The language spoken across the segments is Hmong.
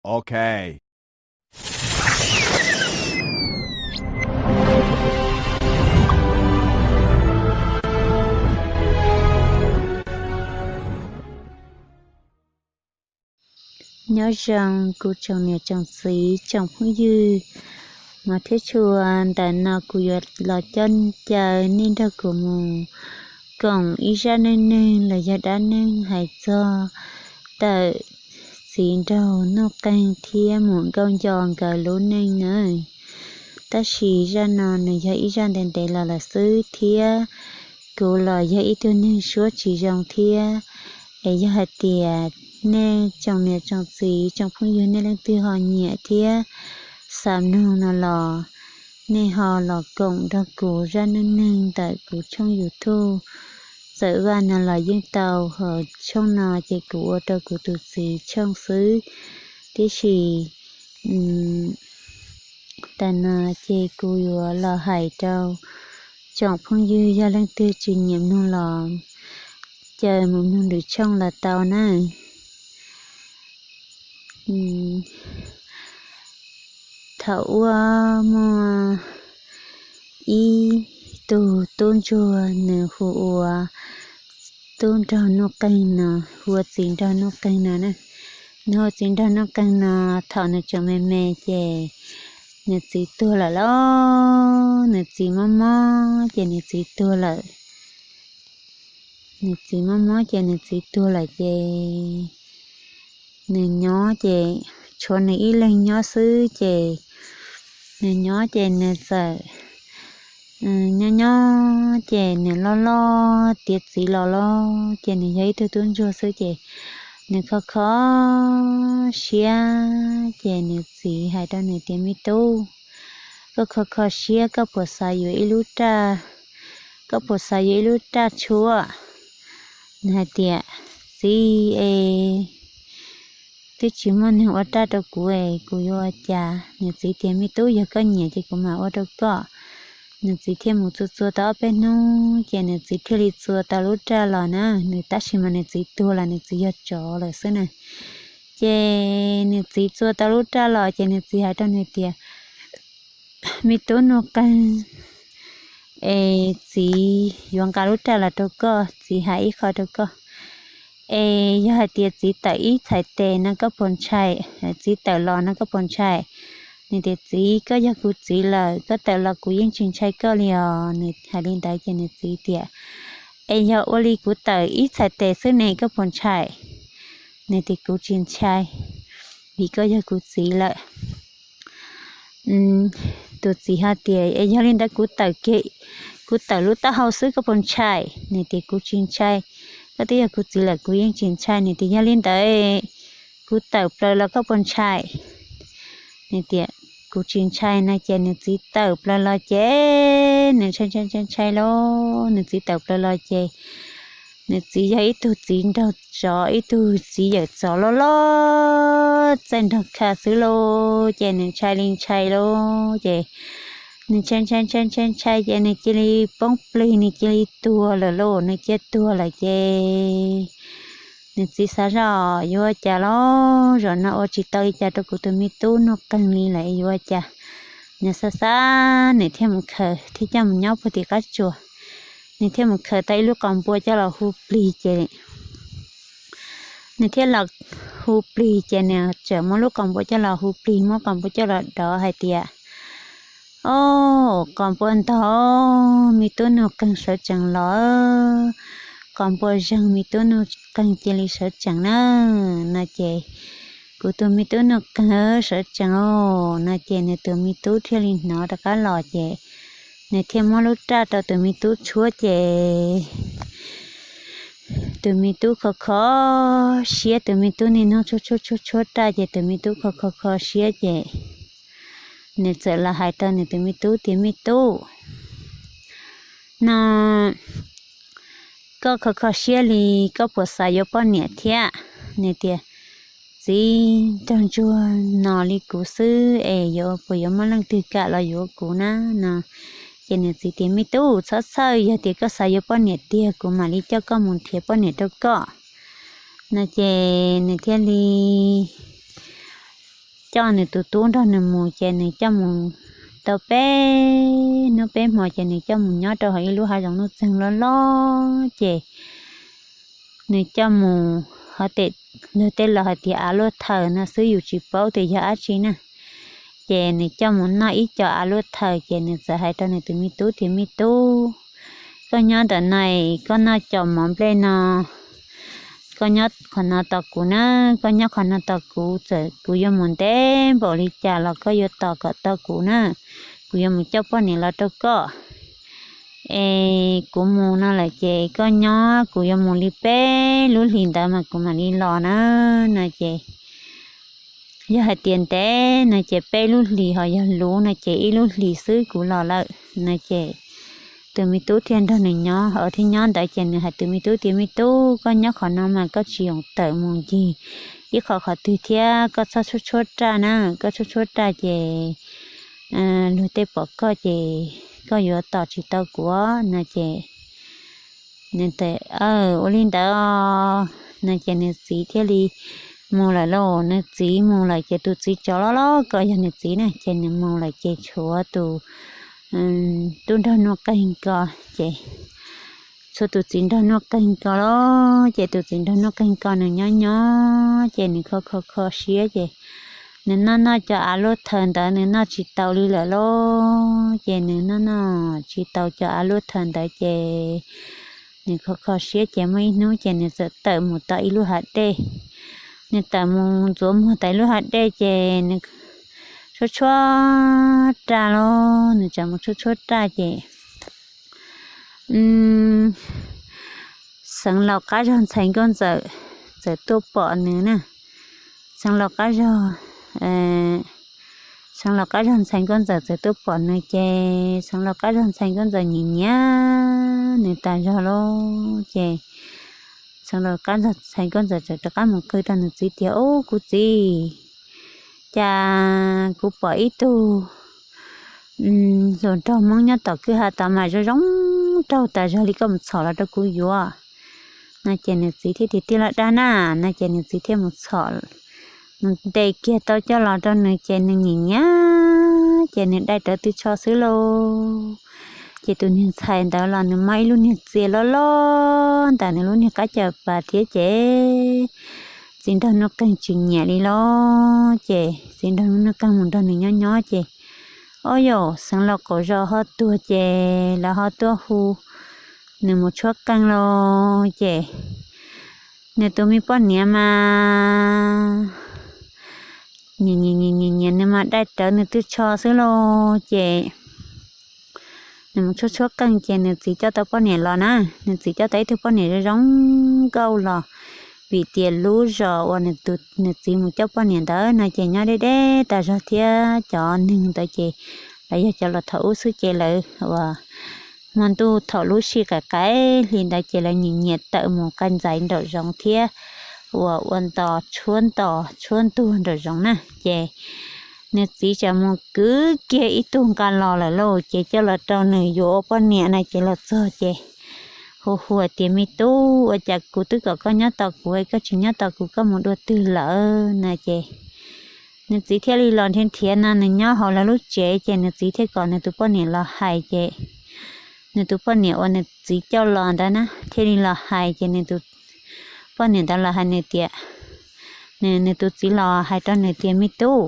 Ok. Nyob zoo kuv tsoom niam tsoom txiv tsoom phooj ywg, mas thiab tshua ntawm no kuv yuav los coj caw nej nrog kuv mus koom ib zaj neej neeg los yog dab neeg hais txog tawm txiv nraug Nuj Qeeg thiab mus nkauj nco nkawd lub neej na. Tab sis zaj no nws yog ib zaj ntev ntev los lawm xwb thiab kuv los yog ib tug neeg suab tsis zoo thiab. Es yog hais tias nej tsoom niam tsoom txiv tsoom phooj ywg nej leej twg ho nyiam thiab xav mloog no los nej ho los koom nrog kuv zaj neej neeg ntawm kuv tshooj YouTube Txawm Vaj no los yeej tau. Hos tshooj no ces kuv ua rau kuv tus txiv tshooj xwb, tiam sis tam no ces kuv yuav los hais rau tsoom phooj ywg yog leej twg tsis nyiam mloog los caw mus mloog lwm tshooj los tau na. Thaum ub muaj ib tug tub ntsuag nws hu ua tub nraug Nuj Qeeg no, hu ua txiv nraug Nuj Qeeg no na. Nws hu ua txiv nraug Nuj Qeeg no, thaum nws tseem me me ces nws txiv tuag lawm lauj. Nws txiv mob mob ces nws txiv tuag lawm. Nws txiv mob mob ces nws txiv tuag lawm ces nws nyob ces tshuav nws ib leeg nyob xwb ces nws nyob ces nws txawm nyob nyob ces nws loj loj tiav txiv los loj ces nws yog ib tug tub ntsuag xwb ces nws kho kho siab ces nws txiv hais rau nws tias, Me tub, koj kho kho siab, koj puas xav yuav ib lub raj, koj puas xav yuav ib lub raj tshuab? Nws hais tias, Txiv es, twb tsis muaj neeg ua raj rau kuv es kuv yuav ua cas? Nws txiv tias, Me tub, yog koj nyiam ces kuv mam ua rau koj. Nws txiv thiaj mus txua txua tau ob peb hnub ces nws txiv thiaj li txua tau lub raj los na. Nws tab sis mas nws txiv tuag los nws txiv yog tsov lawm xwb na. Ces nws txiv txua tau lub raj los ces nws txiv hais rau nws tias, Me tub Nuj Qeeg, es txiv yuav nqa lub raj los rau koj, txiv hais ib qho rau koj. Es yog hais tias txiv tawm ib txhais tes no koj puas ntshai? Txiv tawm los no koj puas ntshai? Nws tias, Txiv, koj yog kuv txiv lawm, koj tawm los kuv yeej tsis ntshai koj li os. Nws hais li ntawd ces nws txiv tias, Es yog ua li kuv tawm ib txhais tes xwb ne koj puas ntshai? Nws tias, Kuv tsis ntshai, vim koj yog kuv txiv lawm. Tus txiv hais tias, Es yog li ntawd kuv tawm ke, kuv tawm lub taub hau xwb koj puas ntshai? Nws tias, Kuv tsis ntshai, koj twb yog kuv txiv lawm kuv yeej tsis ntshai. Nws tias, Yog li ntawd kuv tawm plaws los koj puas ntshai? Nws tias, Kuv tsis ntshai no ces nws txiv tawm plaws los ces nws ntshai ntshai ntshai ntshai lauj. Nws txiv tawm plaws los ces nws txiv yog ib tug txiv nraug tsov, ib tug txiv yawm tsov loj loj txaij nraug kha xwb lauj. Ces nws ntshai li ntshai lauj ces nws ntshai ntshai ntshai ntshai ntshai ces nws cia li poob plig, nws cia li tuag lawm lauj. Nws cia tuag lawm ces nws txiv xav zoj yuav ua cas los, Zaum no ua tsis tau li cas rau kuv tus me tub Nuj Qeeg li lawm, yuav ua cas? Nws xav xav nws thiaj mus khaws thiab coj mus nyob puag tim qab tsuas. Nws thiaj mus khaws tau ib lub qos npua coj los hu plig ces nws thiaj los hu plig ces nws txawm muab lub qos npua coj los hu plig, muab qos npua coj los dov hais tias, Au, qos npua ntog, me tub Nuj Qeeg sawv tsees los, qos npua zeeg, me tub Nuj Qeeg cia li sawv tsees na. No ces, Kuv tus me tub Nuj Qeeg sawv tsees os. No ces nws tus me tub thiaj li hnov rov qab los ces nws thiaj muab lub raj rau tus me tub tshuab ces tus me tub kho kho siab, tus me tub niaj hnub tshuab tshuab tshuab tshuab raj ces tus me tub kho kho kho siab ces nws txawm los hais rau nws tus me tub tias, Me tub, no koj kho kho siab li, koj puas xav yuav poj niam thiab? Nws tias, Txiv nraug ntsuag no li kuv xwb es yuav puas yuav muaj leej twg kam los yuav kuv na? No ces nws txiv tias, Me tub, txhob txhawj, yog tias koj xav yuav poj niam tiag kuv mam li coj koj mus nrhiav poj niam rau koj. No ces nws thiaj li coj nws tus tub nrog nws mus ces nws coj mus tau peb hnub peb hmo ces nws coj mus nyob rau hauv ib lub hav zoov nuj txeeg loj loj ces nws coj mus, hov tes, luag tej laus hais tias av luaj thaws no xwb yus tsis paub tias yog dab tsi na. Ces nws coj mus noj ib co av luaj thaws ces nws txawm hais rau nws tus me tub tias, Me tub, koj nyob ntawm no, koj noj cov mov nplej no, koj nyob qhov no tos kuv na, koj nyob qhov no tos kuv, txawm kuv yuav mus ntev npaum li cas los koj yuav tos kom tau kuv na, kuv yuav mus coj poj niam los rau koj. Es kuv mus no lawm ces koj nyob, kuv yuav mus li peb lub hlis ntawd mas kuv mam li los na. No ces yog hais tias ntev no ces peb lub hlis, ho yog luv no ces ib lub hlis xwb kuv los lawm no ces tus me tub thiaj nrog nws nyob, thiab nyob ntawd ces nws hais tus me tub tias, Me tub, koj nyob qhov no mas koj tsis txhob tawm mus ncig ib qho qhov twg thiab koj txhob tshuab tshuab raj na, koj tshuab tshuab raj ces luag tej pom koj ces koj yuav tos tsis tau kuv no ces nws tias, Ua li ntawd no ces nws txiv thiaj li mus lawm lauj. Nws txiv mus lawm ces tus txiv tsov loj loj ko yog nws txiv na, ces nws mus lawm ces tshuav tus tub nraug nuj qeeg ko ces tshuav tus txiv nraug nuj qeeg ko los ces tus txiv nraug nuj qeeg ko nws nyob nyob ces nws kho kho kho siab ces nws noj noj cov av luaj thaws ntawd nws noj tsis tau li lawm lauj. Ces nws noj noj tsis tau cov av luaj thaws ntawd ces nws kho kho siab ces muaj ib hnub ces nws txawm tawm mus tom ib lub hav dej. Nws tawm mus ntxuav muag tom ib lub hav dej ces nws tshuab tshuab raj los, nws txawm mus tshuab tshuab raj ces xeev laus qab zog ntxhais nkauj ntxawm txawm tuaj pom nws na. Xeev laus qab zog, xeev laus qab zog ntxhais nkauj ntxawm txawm tuaj pom nws ces xeev laus qab zog ntxhais nkauj ntxawm nyiam nyiam nws tas zog lauj. Ces xeev laus qab zog ntxhais nkauj ntxawm txawm rov qab mus qw rau nws txiv tias, Ub, kuv txiv, cas kuv pom ib tug hluas nraug Hmoob nyob tom kwj ha tod mas zoo zoo nraug tas zog li, koj mus txhom los rau kuv yuav. No ces nws txiv thiaj tias, Tij laug dag na. No ces nws txiv thiaj mus txhom, mus ntes kiag tau coj los rau nws ces nws nyiam nyiam ces nws dai rawv tw tsho xwb lauj. Ces tus niag ntxhais ntawd los nws muaj ib lub niag txiag loj loj ntawm nws lub niag qab caj pas thiab ces txiv nraug nuj qeeg tsis nyiam li los ces txiv nraug nuj qeeg mus nrog nws nyob nyob ces, ob yam xeev laus qaum zos ho tuag ces lawv ho tuaj hu nws mus tshuab qeej los ces nws tus me poj niam mas nyiam nyiam nyiam nyiam nws mas dai rawv nws tw tsho xwb los ces nws mus tshuab tshuab qeej ces nws txiv coj tau poj niam los na. Nws txiv coj tau ib tug poj niam zoo zoo nkauj los, vim tias lub zos uas nws txiv mus coj poj niam ntawd no ces nyob deb deb tas zog thiab cov neeg ntawd ces lawv yog cov los thaum ub xwb ces lawv uas hmo ntuj thaum lub sij qaim qaim hli ntawd ces lawv nyiam nyiam tawm mus qai ntxaiv nraum zoov thiab uas ua nto tshuab nto tshuab ntuag nraum zoov na. Ces nws txiv txawm mus kwv kiag ib tug nqa los lawm lauj ces coj los rau nws yuav ua poj niam na. Ces los txog ces hu hu tias, Me tub, ua cas kuv twb kom koj nyob tos kuv es koj tsis nyob tos kuv, koj mus dua twg lawm? No ces nws txiv thiaj li los nrhiav nrhiav no nws nyob hauv lawv lub tsev ces nws txiv thiaj kom nws tus poj niam los hais ces nws tus poj niam uas nws txiv coj los ntawd na thiaj li los hais ces nws tus poj niam ntawd los hais nws tias, nws tus txiv los hais rau nws tias, Me tub,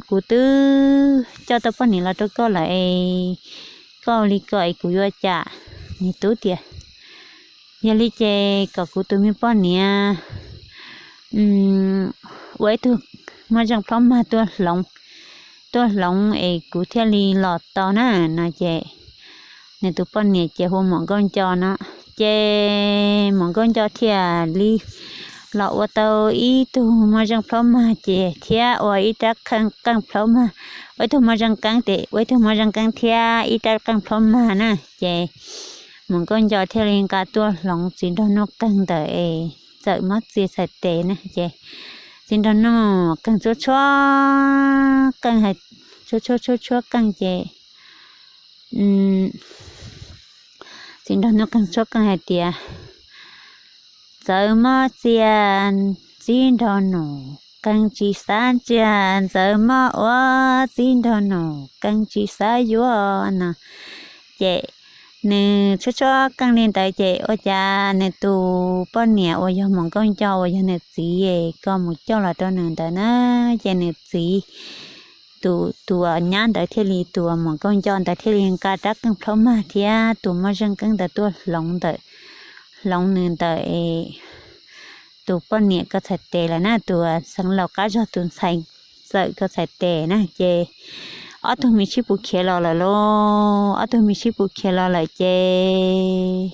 kuv twb coj tau poj niam los rau koj lawm es koj ua li ko es kuv yuav ua cas? Nws tub tias, Yog li ces kom kuv tus me poj niam ua ib tug moj zeej plaub mag tuaj hloov, tuaj hloov es kuv thiaj li los tau na. No ces nws tus poj niam ces hu Muam Nkauj Nco no, ces Muam Nkauj Nco thiaj li los ua tau ib tug moj zeej plaub mag ces thiab ua ib rab qeej plaub mag, ua ib tug moj zeej qeeb tes ua ib tug moj zeej qeeb thiab ib rab qeej plaub mag na. Ces Muam Nkauj Nco thiaj li nqa tuaj hloov txiv nraug nuj qeeg ntawm es txawm mob txia txhais tes na. Ces txiv nraug nuj qeeg tshuab tshuab qeej, tshuab tshuab tshuab tshuab qeej ces txiv nraug nuj qeeg tshuab qeej hais tias, Txawm mob txia txiv nraug nuj qeej tsis xav ntsia, Ntxawm mob ua txiv nraug nus qeej tsis xav yuav no. Ces nws tshuab tshuab qeej li ntawd ces ua cas nws tus poj niam uas yog Muam Nkauj Nco uas yog nws txiv koj mus coj los rau nws ntawd na, ces nws txiv tus, tus nyab ntawd thiaj li, tus Muam Nkauj Nco ntawd thiaj li nqa rab qeej plhaub mag thiab tus moj zeej qeej ntawd tuaj hloov ntawm, hloov nws ntawm tus poj niam ko txhais tes lawm na, tus xeev laus qab zog tus ntxhais Ntxawm ko txhais tes na. Ces ob tug me sib pus khiav los lawm lauj, ob tug me sib pus khiav los lawm ces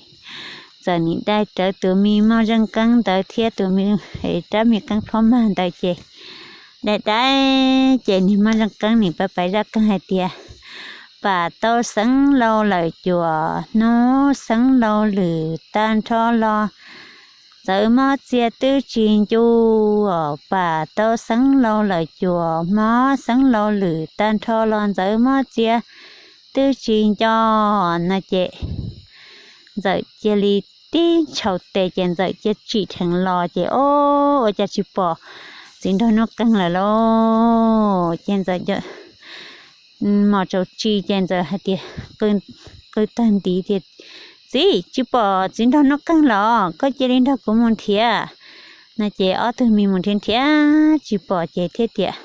Ntxawm nim dai rawv tus me moj zeej qeej ntawd thiab tus me rab me qeej plhaub mag ntawd ces dai dai ces niag moj zeej qeej nim pab pais zaj qeej hais tias, pam tau xeev laus lawm cuam, hnub xeev laus lwm tag nrho los Ntxawm mob txias twb tsis ncu, pam tau xeev laus lawm cuam, mob xeev laus lwm tag nrho los Ntxawm mob txias twb tsis nco no ces Ntxawm cia li tib ntshaus tes ces Ntxawm cia tsim dheev los ces o, ua cas tsis pom txiv nraug Nuj Qeeg lawm lauj. Ces Ntxawm mos tsaus tsi ces Ntxawm hais tias, qw tag ntiv tias, txiv, tsis pom txiv nraug Nuj Qeeg los, koj cia li nrog kuv mus nrhiav no ces ob tug me mus nrhiav nrhiav tsis pom ces thiaj tias,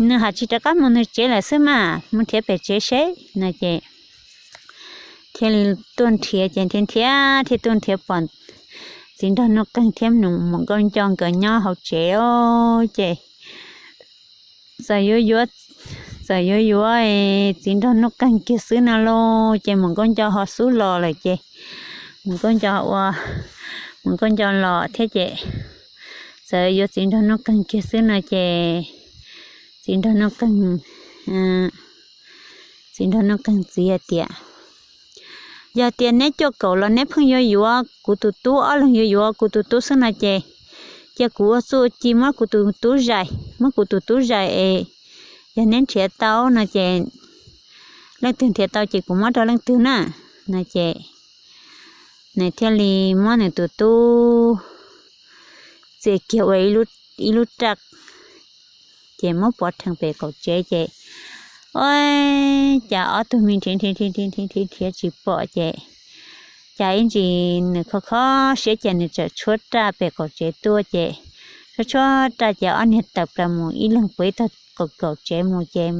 nws hais tsis rov qab mus nws tsev lawm xwb mas, mus nrhiav pem tsev seb no ces thiaj li tuaj nrhiav ces nrhiav nrhiav thiaj tuaj nrhiav pom txiv nraug Nuj Qeeg thiab Muam Nkauj Nco nkawd nyob hauv tsev os ces txawm yuav yuav, txawm yuav yuav txiv nraug Nuj Qeeg kiag xwb no lauj. Ces Muam Nkauj Nco ho xub los lawm ces Muam Nkauj Nco ua, Muam Nkauj Nco los thiab ces txawm yuav txiv nraug Nuj Qeeg kiag xwb no ces txiv nraug Nuj Qeeg, txiv nraug Nuj Qeeg txiv hais tias, yog tias neb cuaj kaum los neb pheej yuav yuav kuv tus tub, ob leeg yuav yuav kuv tus tub xwb no ces cia kuv ua txuj ua ci muab kuv tus tub zais, muab kuv tus tub zais es yog neb nrhiav tau no ces leej twg nrhiav tau ces kuv muab rau leej twg na no ces nws thiaj li muab nws tus tub txiav kiag ua ib lub raj ces muab pov rhees pem qaum tsev ces ua cas ob tug me nrhiav nrhiav nrhiav nrhiav tsis pom ces cas ib ntsis nws kho kho siab ces nws txawm tshuab raj pem qaum tsev tuaj ces tshuab tshuab raj ces ob niag tawm plaws mus ib leeg puag ib tog qaum tsev mus ces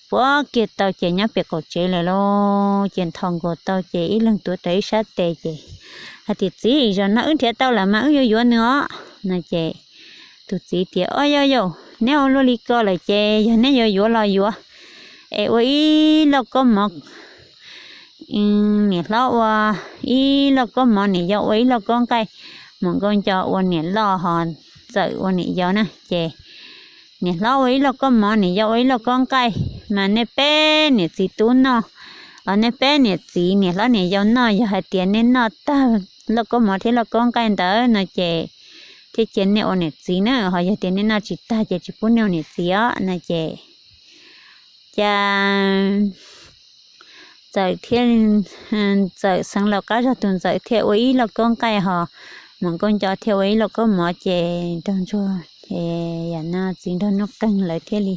puag kiag tau ces nyob pem qaum tsev lawm lauj. Ces nthos nkaus tau ces ib leeg tuav rawv ib sab tes ces hais tias, txiv, zaum no wb nrhiav tau lawm mas wb yuav yuav nws os no ces tus txiv tias, o yau yau, neb ua luaj li ko lawm ces yog neb yuav yuav los yuav es ua ib lauj kaub mov, niam hlob ua ib lauj kaub mov, niam yau ua ib lauj kaub nqaij, Muam Nkauj Nco ua niam loj ho Ntxawm ua niam yau na ces niam hlob ua ib lauj kaub mov, niam yau ua ib lauj kaub nqaij mas nej peb niam txiv tub noj, nej peb niam txiv niam hlob niam yau noj, yog hais tias nej noj tag lauj kaub mov thiab lauj kaub nqaij ntawd no ces thiaj cia nej ua niam txiv na, ho yog tias nej noj tsis tag ces tsis pub nej ua niam txiv os no ces cas Ntxawm thiaj, Ntxawm xeev laus qab zog tus Ntxawm thiaj ua ib lauj kaub nqaij ho Muam Nkauj Nco thiaj ua ib lauj kaub mov ces nraug ntsuag, yam no txiv nraug Nuj Qeeg lawv thiaj li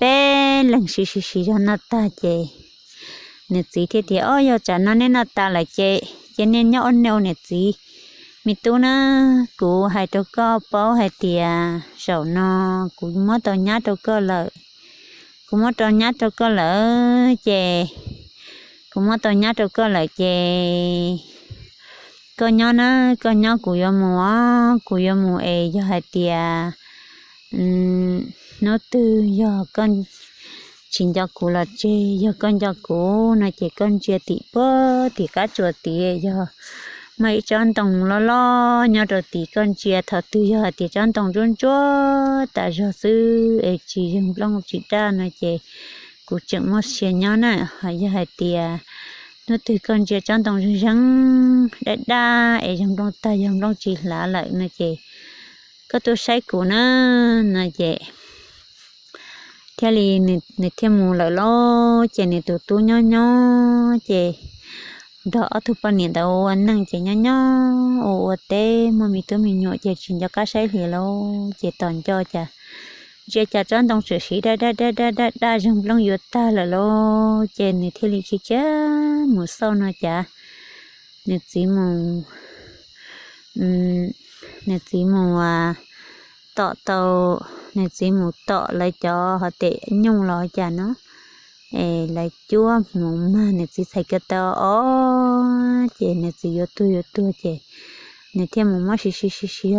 peb leeg siv siv siv zog noj tag ces nws txiv thiaj tias, o yau, tsam no nej noj tas lawm ces cia nej nyob ua nej ua niam txiv. Me tub na, kuv hais rau koj paub hais tias zaum no kuv muab tau nyab rau koj lawm. Kuv muab tau nyab rau koj lawm ces, kuv muab tau nyab rau koj lawm ces koj nyob na, koj nyob kuv yuav mus os, kuv yuav mus es yog hais tias hnub twg yog koj tsis nco kuv los tseg, yog koj nco kuv no ces koj ntsia tim puag tim qab tsuas tid yog muaj ib tsob ntoo loj loj nyob rau tid, koj ntsia thaum twg yog hais tias tsob ntoo ntsuab ntsuab tas zog xwb es tsis zeeg nplooj tsis daj no ces kuv tseem muaj sia nyob na. Ho yog hais tias hnub twg koj ntsia tsob ntoo zeeg zeeg daj daj es zeeg nplooj tag yog nplooj tsis hlav lawm no ces koj tuaj saib kuv na no ces thiaj li nws thiaj mus lawm lauj. Ces nws tus tub nyob nyob ces nrog ob tug poj niam ntawd ua neej ces nyob nyob ua ua teb muaj me tub me nyuam ces tsis nco qab saib hli lawm ces tos nco cas ntsia cas tsob ntoo txawm siv daj daj daj daj daj daj, zeeg nplooj yuav tag lawm lauj. Ces nws thiaj li khiav khiav mus xauj no cas nws txiv mus nws txiv mus tom tau, nws txiv mus tom lawv cov hov tes nyuj los cas no, es lawv cuab hmuv mag nws txiv txhais ko taw os, ces nws txiv yuav tuag yuav tuag ces nws thiaj mus muab siv siv siv siv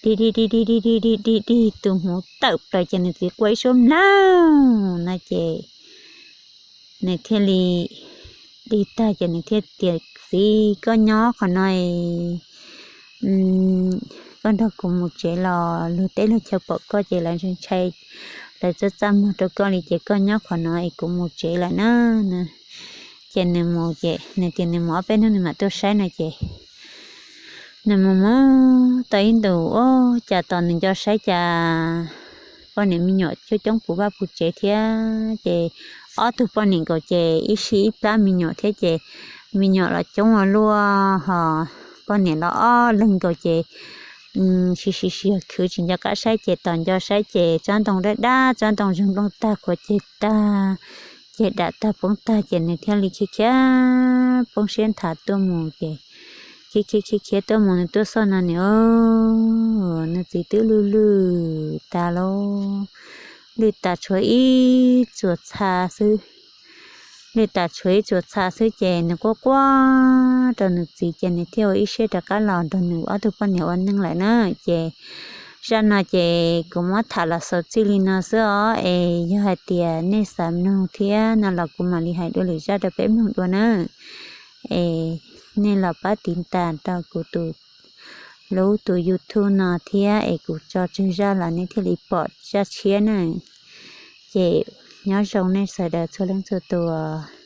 dig dig dig dig dig dig dig dig dig tus hmuv tawm plaws ces nws txiv quaj ib suab mlaug no ces nws thiaj li dig tag ces nws thiaj tias, Txiv, koj nyob qhov no, koj nrog kuv mus tsev los luag teb luag chaw pom koj ces lawv ntshai, lawv txaj txaj muag rau koj li ces koj nyob qhov no es kuv mus tsev lawm na. Ces nws mus ces nws tias nws mus ob peb hnub nws mam tuaj saib no ces nws mus mus tau ib ntus ua cas tos nws nco saib cas poj niam me nyuam coob coob puv vaj puv tsev thiab ces ob tug poj niam nkaus ces ib sij ib plab me nyuam thiab ces me nyuam los coob ua luaj hos poj niam los ob leeg nkaus ces siv siv siv khwv tsis nco qab saib ces tos nco saib ces tsob ntoo dab dab tsob ntoo zeeg nplooj tag qhuav ceg tag, ceg dam tag poob tag ces nws thiaj li khiav khiav poob siab nthav tuaj mus ces khiav khiav khiav khiav tuaj mus nws tuaj xauj no nws, nws txiv twb lwj lwj tas lauj, lwj tas tshuav ib txuas txha xwb. Lwj tas tshuav ib txuas txha xwb ces nws quaj quaj rau nws txiv ces nws thiaj ua ib siab rov qab los nrog nws ob tug poj niam ua neej lawm na. Ces zaj no ces kuv muab tham los xaus txij li no xwb os, es yog hais tias nej xav mloog thiab no los kuv mam li hais dua lwm zaj rau peb mloog dua na. Es nej los pab tiv tas rau kuv tus, lub tus YouTube no thiab es kuv tso tsawg zaj los nej thiaj li pom zaj tshiab na. Ces nyob zoo nej sawv daws txhua leej txhua tus.